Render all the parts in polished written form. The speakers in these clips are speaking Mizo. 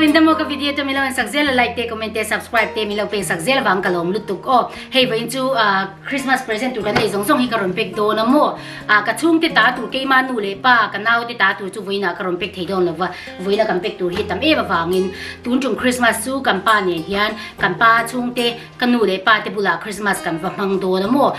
In damo ka video te milo en sak zel a like te comment te subscribe te milo pek sak zel wang ka lom lutuk aw. Hei vawiin chu Christmas present tur kan nei zawng zawng hi ka rawn pek dawn a maw. Ka chhungte ta tur keima nu leh pa ka naute ta tur chu vawiin ah ka rawn pek thei dawn lova vawiin a kan pek tur hi tam em avangin tun tum Christmas chu kan pa nen hian kan pa chhungte ka nu leh pa te bulah Christmas kan va hmang dawn a maw.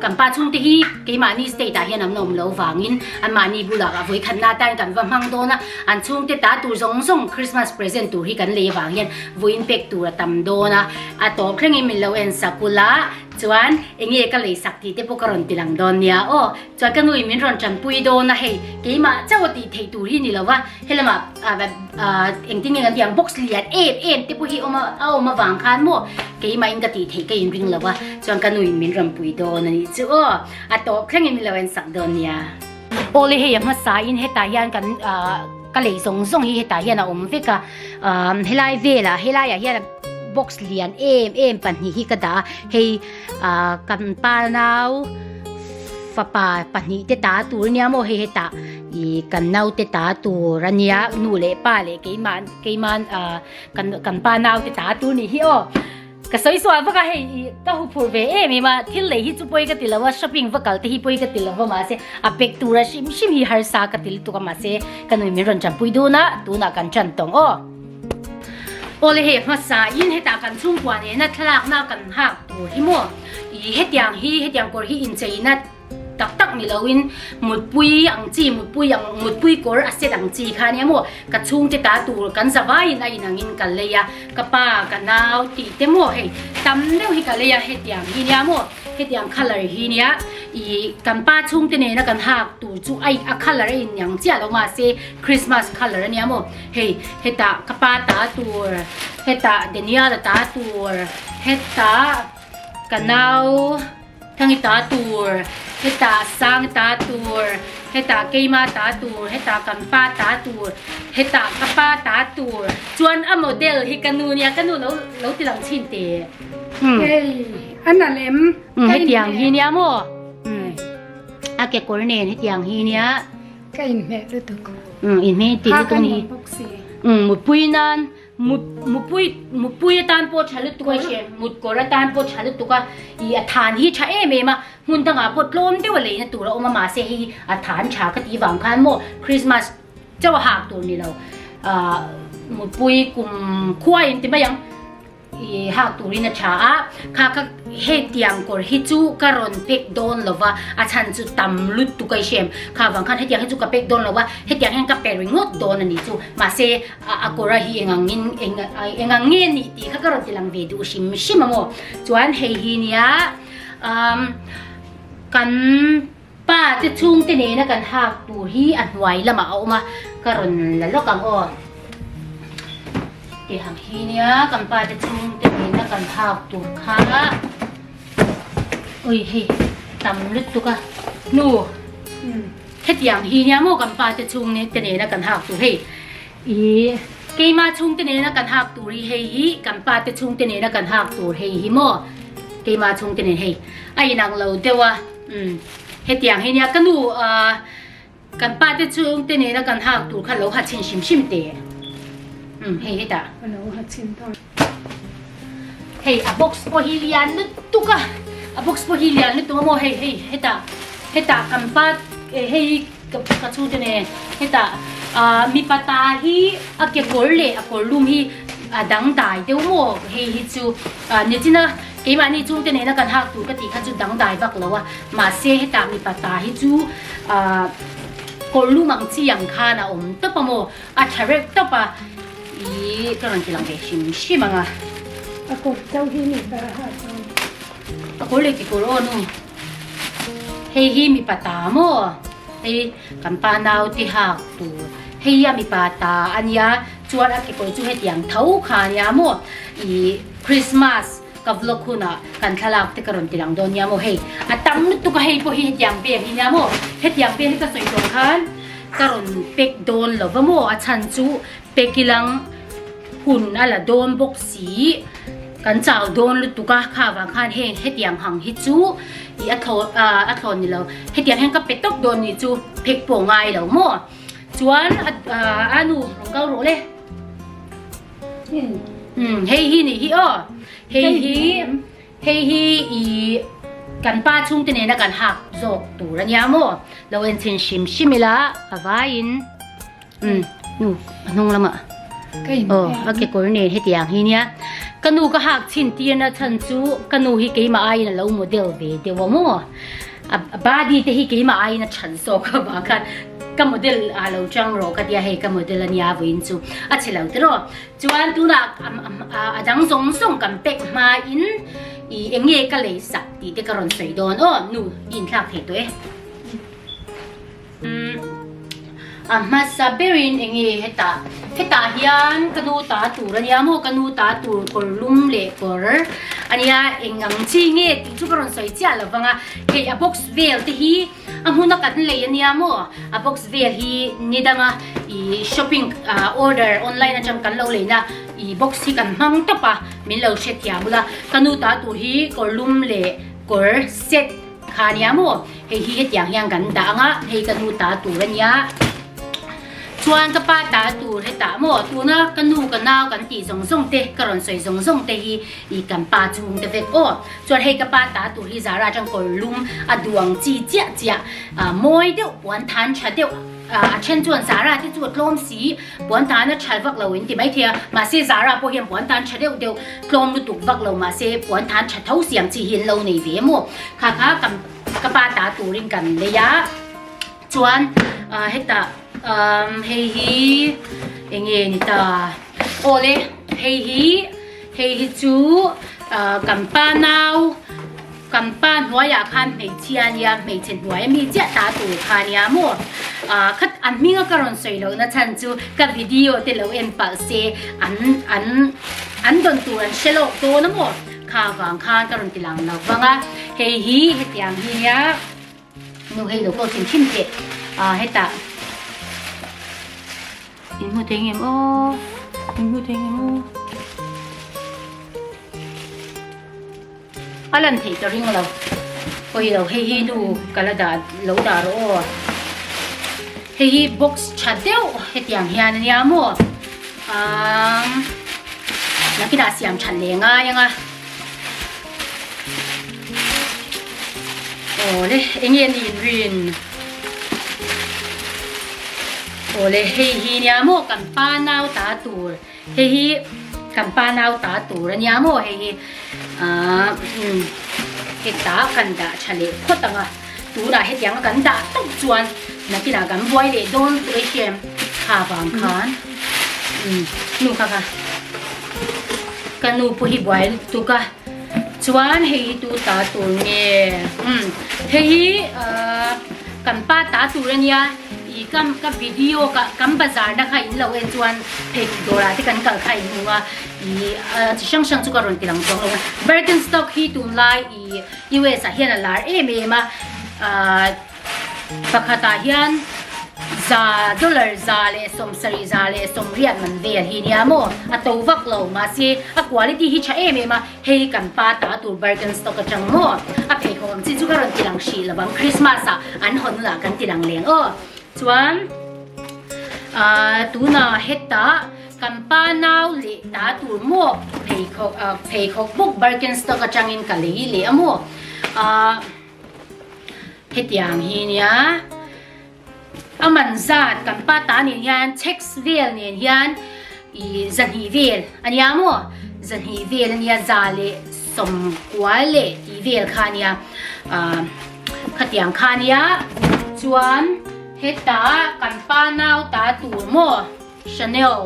Kan pa chhungte hi keimahni state ah hian an awm lo vangin anmahni bulah a vawikhatna atan kan va hmang dawn a, an chhungte ta tur zawng zawng Christmas present tur hi kan lei avang hian vawiin pek tur a tam dawn a, a tawp thlengin min lo en sak ula chuan enge ka lei sak tih te pawh ka rawn ti lang dawn nia aw. Chuan ka nuin min rawn tanpui dawn a hei keimah chauh a tih theih tur hi ni lo va, helamah engtin nge kan tih ang box lian em em te pawh hi awm a a awm avang khan maw keimah in ka tih theih ka inring lo va chuan ka nuin min rawn pui dawn a nih chu aw a tawp thlengin min lo en sak dawn nia. Awle hei a hmasa in hetah hian kan ka lei zawng zawng hi hetah hian a awm vek a helai velah helaiah hian box lian em em pahnih hi ka dah a hei kan pa nau fapa pahnih te ta tur ania maw hei hetah ih kan naute ta tur ania nu leh pa leh keimah keiman ah kan kan pa naute ta tur nih hi aw ka sawi sual vak a hei ih ka hu phur ve em em a thil lei hi chu pawi ka ti lo a shopping va kal te hi pawi ka ti lo va mahse a pek tura hrim hrim hi harsa ka ti lutuk a mahse ka nui min rawn tanpui dun a tunah kan tan tawng aw. Awle hei hmasa in hetah kan chhungkua nena thlalakna kan hak tur hi maw ih hetiang hi hetiang kawr hi incheina tak tak ni loin mutpui ang chi mutpui ang mutpui kawr a set ang chi kha ania maw ka chhungte ta tur kan zavaiin a inangin ka lei a ka pa ka nau tih te maw hei tam deuh hi ka lei a hetiang hi nia maw hetiang colour hi nia ih kan pa chhungte nena kan hak tur chu a a colour a inang chiah lo mahse Christmas colour ania maw. Hei hetah ka pa ta tur, hetah Daniel-a ta tur, hetah ka nau Thangi ta tur, hetah Sangi ta tur, hetah Keima ta tur, hetah kan pa ta tur, hetah ka pa ta tur. Chuan a model hi ka nu nia, ka nu lo lo ti lang chhin teh. Hei a na lem. Hetiang hi nia maw? A kekawr nen hetiang hi nia. Ka inhmeh lutuk. Umm inhmeh tih lutuk ni. Umm mutpui nan mut mutpui mutpui atan pawh tha lutuk a hre mut kawr atan pawh tha lutuk a ih a than hi tha em em a hmun dangah pawh tlawm deuh a leina tur a awm a mahse hei a than tha ka tih vang khan maw Christmas chauh a hak tur ni lo ah mutpui kum khua in ti mai ang. I hak turin a tha a, kha kha hetiang kawr hi chu ka rawn pek dawn lo va, a chhan chu tam lutuk a i hrem, kha vang khan hetiang hi chu ka pek dawn lo va, hetiang hian ka pe ringawt dawn a ni chu, mahse a kawr a hi engang in engang nge nih tih kha ka rawn ti lang ve duh hrim hrim a maw, chuan hei hi nia umm kan pa te chhungte nena kan hak tur hi a hnuai lamah a awm a, ka rawn la lawk ang aw. Tih ang hi nia kan pa te chhungte nena kan hak tur kha ui hei tam lutuk a hnu hetiang hi nia maw kan pa te chhung te nena kan hak tur hei ih keima chhungte nena kan hak tur hi hei hi kan pa te chhungte nena kan hak tur hei hi maw keima chhungte nen hei a inang lo deuh a umm hetiang hi nia ka nu ah. Kan pa te chhungte nena kan hak tur kha lo ha chhin hrim hrim teh. Umm hei hetah. Ka lo ha chhin dawn. Hei a box pawh hi lian lutuk a, a box pawh hi lian lutuk a maw hei hei hetah hetah kan pa hei ka ka chhungte nen hetah ah mipa ta hi a kekawr leh a kawrlum hi a dangdai deuh maw hei hi chu ah nichina Keimahni chungte nena kan hak tur ka tih kha chu dangdai vak lo a, mahse hetah mipa ta hi chu ahh kawr lum ang chi ang khan a awm tawp a maw, a tha reuh tawp a, ih ka rawn ti lang ve hrim hrim ang a. A kawr chauh hi mipa a hak dawn. A kawr leh kekawr aw nu, hei hi mipa ta maw, hei kan pa naute hak tur, hei hi a mipa ta a nia, chuan a kekawr chu hetiang tho kha a nia maw, ih. Christmas ka vlog hunah kan thlalak te ka rawn ti lang dawn nia maw hei a tam lutuk a hei pawh hi hetiang bag hi nia maw hetiang bag hi ka sawi tawh khan ka rawn pack dawn lo va maw a chhan chu pack ilang hun a la dawn bawk si kan chau dawn lutuk a kha vang khan heng hetiang hang hi chu ih a thlawn a thlawn ni lo hetiang hian ka pe tawp dawn ni chu pack pawh ngai lo maw chuan a nu rawn kal rawh le. Umm hei hi nih hi aw. Hei hi hei hi i kan pa chhungte nena kan hak zawk tur a nia maw. Lo en chhin hrim hrim ila a vaiin umm nu a hnung lamah aw a kekawr nen hetiang hi nia. Ka nu ka hak chhin tirna chhan chu ka nu hi keimah aiin a lo model ve deuh a maw. A body te hi keimah aiin a that zawk avang khan ka model ah lo chang rawh ka tia hei ka model a nia vawiin chu a chhe lo tiraw. Chuan tunah a dang zawng zawng kan pek hmain ih eng nge ka lei sak tih te ka rawn sawi dawn aw nu i inthlak thei tawh e. A hmasa berin eng nge hetah hetah hian ka nu ta tur a nia maw ka nu ta tur kawr lum leh kawr a nia eng ang chi nge tih chu ka rawn sawi chiah lo vang a hei a box vel te hi a hmuna kan lei a nia maw a box vel hi ni danga ih shopping ah order online atang kan lo leina ih box hi kan hmang tawp a min lo hrethiam ula ka nu ta tur hi kawr lum leh kawr set. Kha nia maw? Hei hi hetiang hian kan dah ang a, hei ka nu ta tur a nia. Chuan ka pa ta tur hetah maw? Tuna ka nu ka nau kan tih zawng zawng te, ka rawn sawi zawng zawng te hi i kan pa chhung te vek aw. Chuan hei ka pa ta tur hi Zara atang kawr lum a duang chi chiah chiah, mawi deuh, puan than tha deuh, a then chuan Zara te chu a tlawm si, puan tan a tha vak lo in ti maithei a, mahse Zara pawh hian puan tan tha deuh deuh, tlawm lutuk vak lo mahse puan tan tha tho siam chi hi an lo nei ve maw? Kha kha kan ka pa ta turin kan lei a, chuan hetah hei hi eng nge ni ta? Aw le, hei hi hei hi chu kan pa nau Kan pa hnuaiah khan hmeichhia nia, hmeichhe hnuai ami chiah ta tur kha nia maw? Ahh khat an hminga ka rawn sawi lohna chhan chu ka video te lo en palh se an an an dawn tur an hre lawk dawn a maw? Kha vang khan ka rawn ti lang lo vang a, hei hi hetiang hi nia nu hei lo pawh hrim hrim teh ahh hetah in hmu thei ngem aw in hmu thei ngem aw. A lan theih ka ring lo. Pawi lo hei hi nu ka la dah lo dah rawh aw. Hei hi box tha deuh hetiang hian a nia maw. Umm nakinah siam that leh ngai ang a. Aw le eng nge ni inrin. Aw le hei hi nia maw kan pa nau ta tur. Hei hi kan pa nau ta tur a nia maw hei hi aah umm heta kan dah tha leh phawt ang a tunah hetiang a kan dah tawp chuan nakinah kan buai leh dawn tur a hriam kha vang khan umm nu kha kha ka nu pawh hi buai lutuk a chuan hei hi tu ta tur nge umm hei hi aah kan pa ta tur a nia. I ka ka video ka kan bazar na kha in lo en chuan pheikhawk dawrah te kan kal kha in hmu a i chi hrang hrang chu ka rawn ti lang chuang lo a Birkenstock hi tunlai i US ah hian a lar em em a ah pakhatah hian za dollar za leh sawmsarih za leh sawmriat man vel hi nia maw a to vak lo mahse a quality hi tha em em a. Hei kan pa ta tur Birkenstock atang maw? A pheikhawk ang chi chu ka rawn ti lang hrih lo ang, Christmas ah an hawn hunah kan ti lang leng aw. Chuan ah tunah hetah kan pa nau leh ta tur maw pheikhawk ah pheikhawk bawk Birkenstock atangin ka lei leh a maw? Ah hetiang hi nia a man zat kan pa ta nen hian checks vel nen hian ih zahnih vel a nia maw zahnih vel a nia za leh sawmkua leh tih vel kha a nia ah khatiang kha a nia chuan hetah kan pa nau ta tur maw Chanel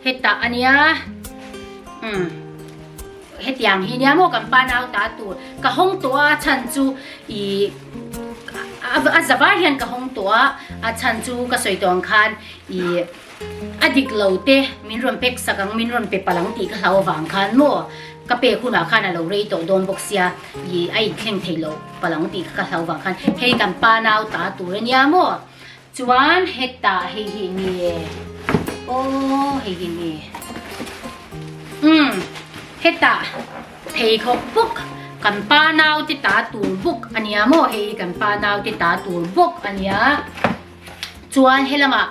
hetah a nia umm hetiang hi nia maw kan pa nau ta tur ka hawng tawh a a chhan chu ih a za var hian ka hawng tawh a a chhan chu ka sawi tawh ang khan ih a dik lo te min rawn pek sak ang min rawn pe palh ang tih ka hlau avang khan maw ka pek hunah khan a lo rei tawh dawn bawk sia ih a inthleng thei loh palh ang tih ka hlau avang khan hei kan pa nau ta tur a nia maw. Chuan hetah hei hi nge aw hei hi nge umm hetah pheikhawk bawk kan pa naute ta tur bawk a nia maw hei hi kan pa naute ta tur bawk a nia chuan helamah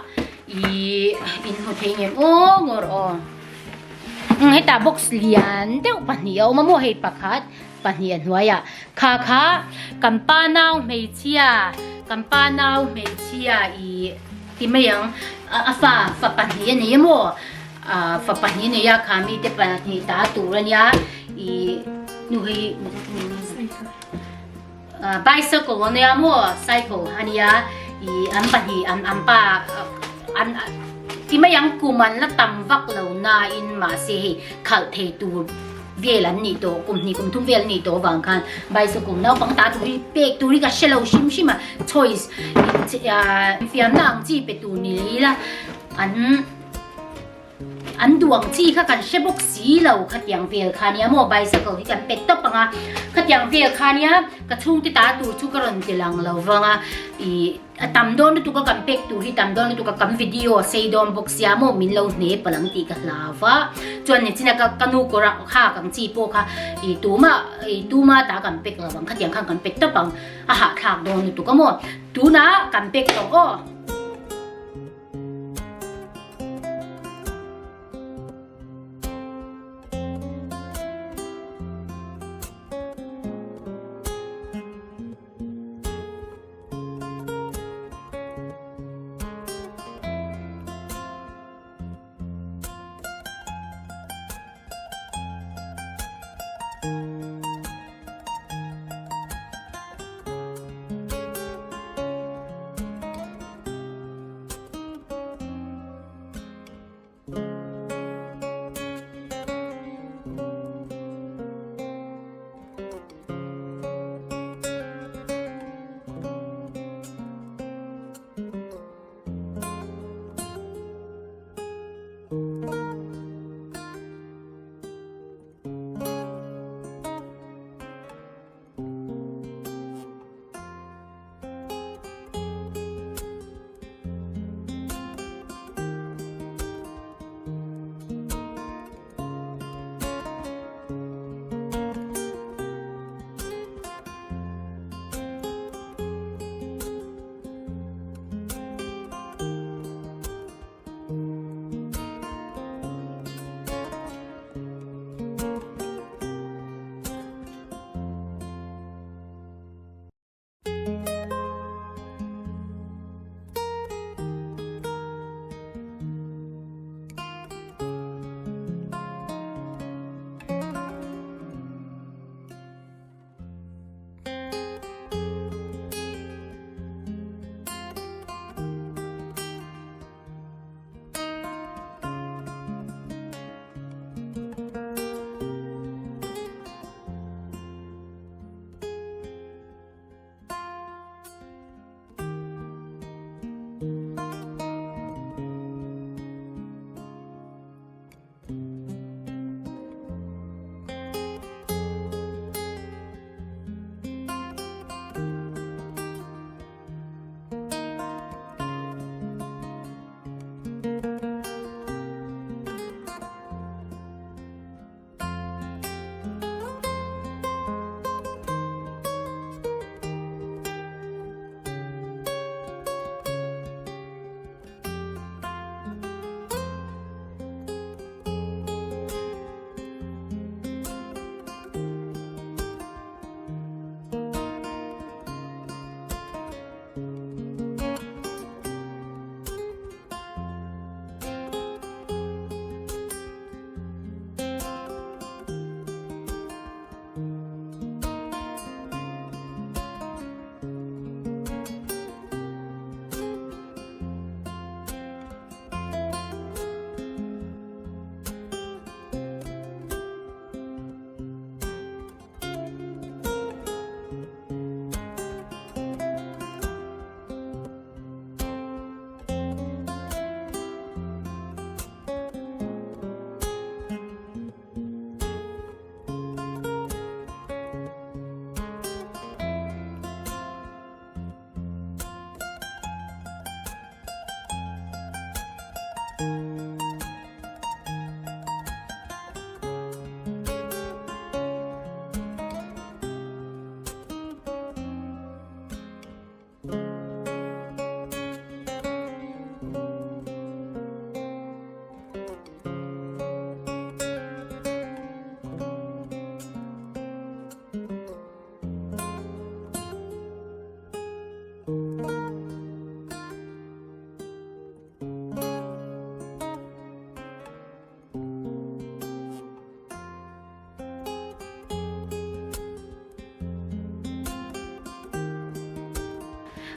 ih in hmu thei ngem aw ngawr aw. Hetah box lian deuh pahnih a awm a maw hei pakhat pahnih a hnuaiah kha kha kan pa nau hmeichhia kan pa nau hmeichhia ih ti mai ang a fa fa pahnih a nei a maw ah fa pahnih a nei a kha mite pahnih ta tur a nia ih nu hei Bicycle a nia maw cycle a nia ih an pahnih an an pa an ti mai ang kum an la tam vak lo nain mahse hei khalh thei tur vel an nih tawh kum hnih kum thum vel an nih tawh avang khan bicycle naupang ta tur hi pek tur hi ka hre lo hrim hrim a choice fiamna ang chi pe tur ni ila an. An duh ang chi kha kan hre bawk si lo khatiang vel kha nia maw bicycle hi kan pet tawp ang a khatiang vel kha nia ka chhungte ta tur chu ka rawn ti lang lo vang a ih a tam dawn lutuk a kan pek tur hi tam dawn lutuk a kan video a sei dawn bawk sia maw min lo hne palh ang tih ka hlau va chuan nichina ka ka nu kawr ah kha kang chi pawh kha ih tumah ih tuma ta kan pek lo vang khatiang khan kan pet tawp ang a hahthlak dawn lutuk a maw tunah kan pek tawh aw.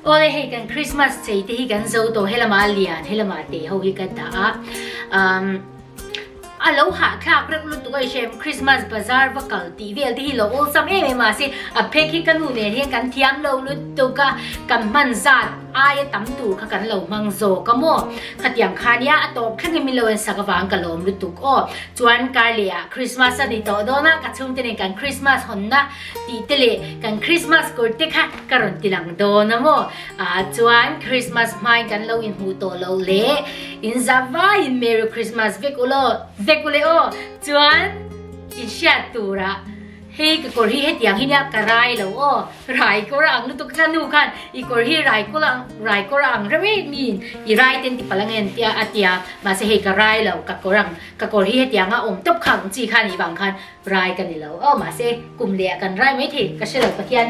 Awle hei kan Christmas chei te hi kan zo tawh helamah lian helamah te ho hi ka dah a um a lo hahthlak reuh lutuk a i hrem Christmas bazar va kal tih vel te hi lo awlsam em em mahse a phek hi ka nu nen hian kan thiam lo lutuk a kan hman zat aia tam tur kha kan lo hmang zawk a maw khatiang kha nia a tawp thleng in min lo en sak avang ka lawm lutuk aw chuan kar leh ah Christmas a ni tawh dawn a ka chhungte nen kan Christmas hawnna tih te leh kan Christmas kawr te kha ka rawn ti lang dawn a maw? Ah chuan Christmas hmain kan lo inhmuh tawh loh leh in za vaiin Merry Christmas vek u law vek u le aw chuan in hriat turah hei ka kawr hi hetiang hi nia ka rai lo aw rai kawr a ang lutuk kha nu khan i kawr hi rai kawr a ang rai kawr a ang reuh em mi i rai ten ti palh angen tia a tia mahse hei ka rai lo ka kawr ang ka kawr hi hetianga awm tawp kha ang chi kha nih vang khan Rai ka ni lo aw mahse kum leh ah kan rai mai thei ka hre lo Pathian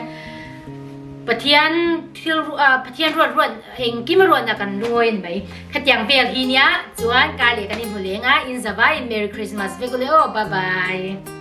Pathian thil Pathian ruat ruat engkim a ruatna kan lungawi a ni mai khatiang vel hi nia chuan kar leh kan inhmu leng a in zavai in Merry Christmas vek ule aw bye bye.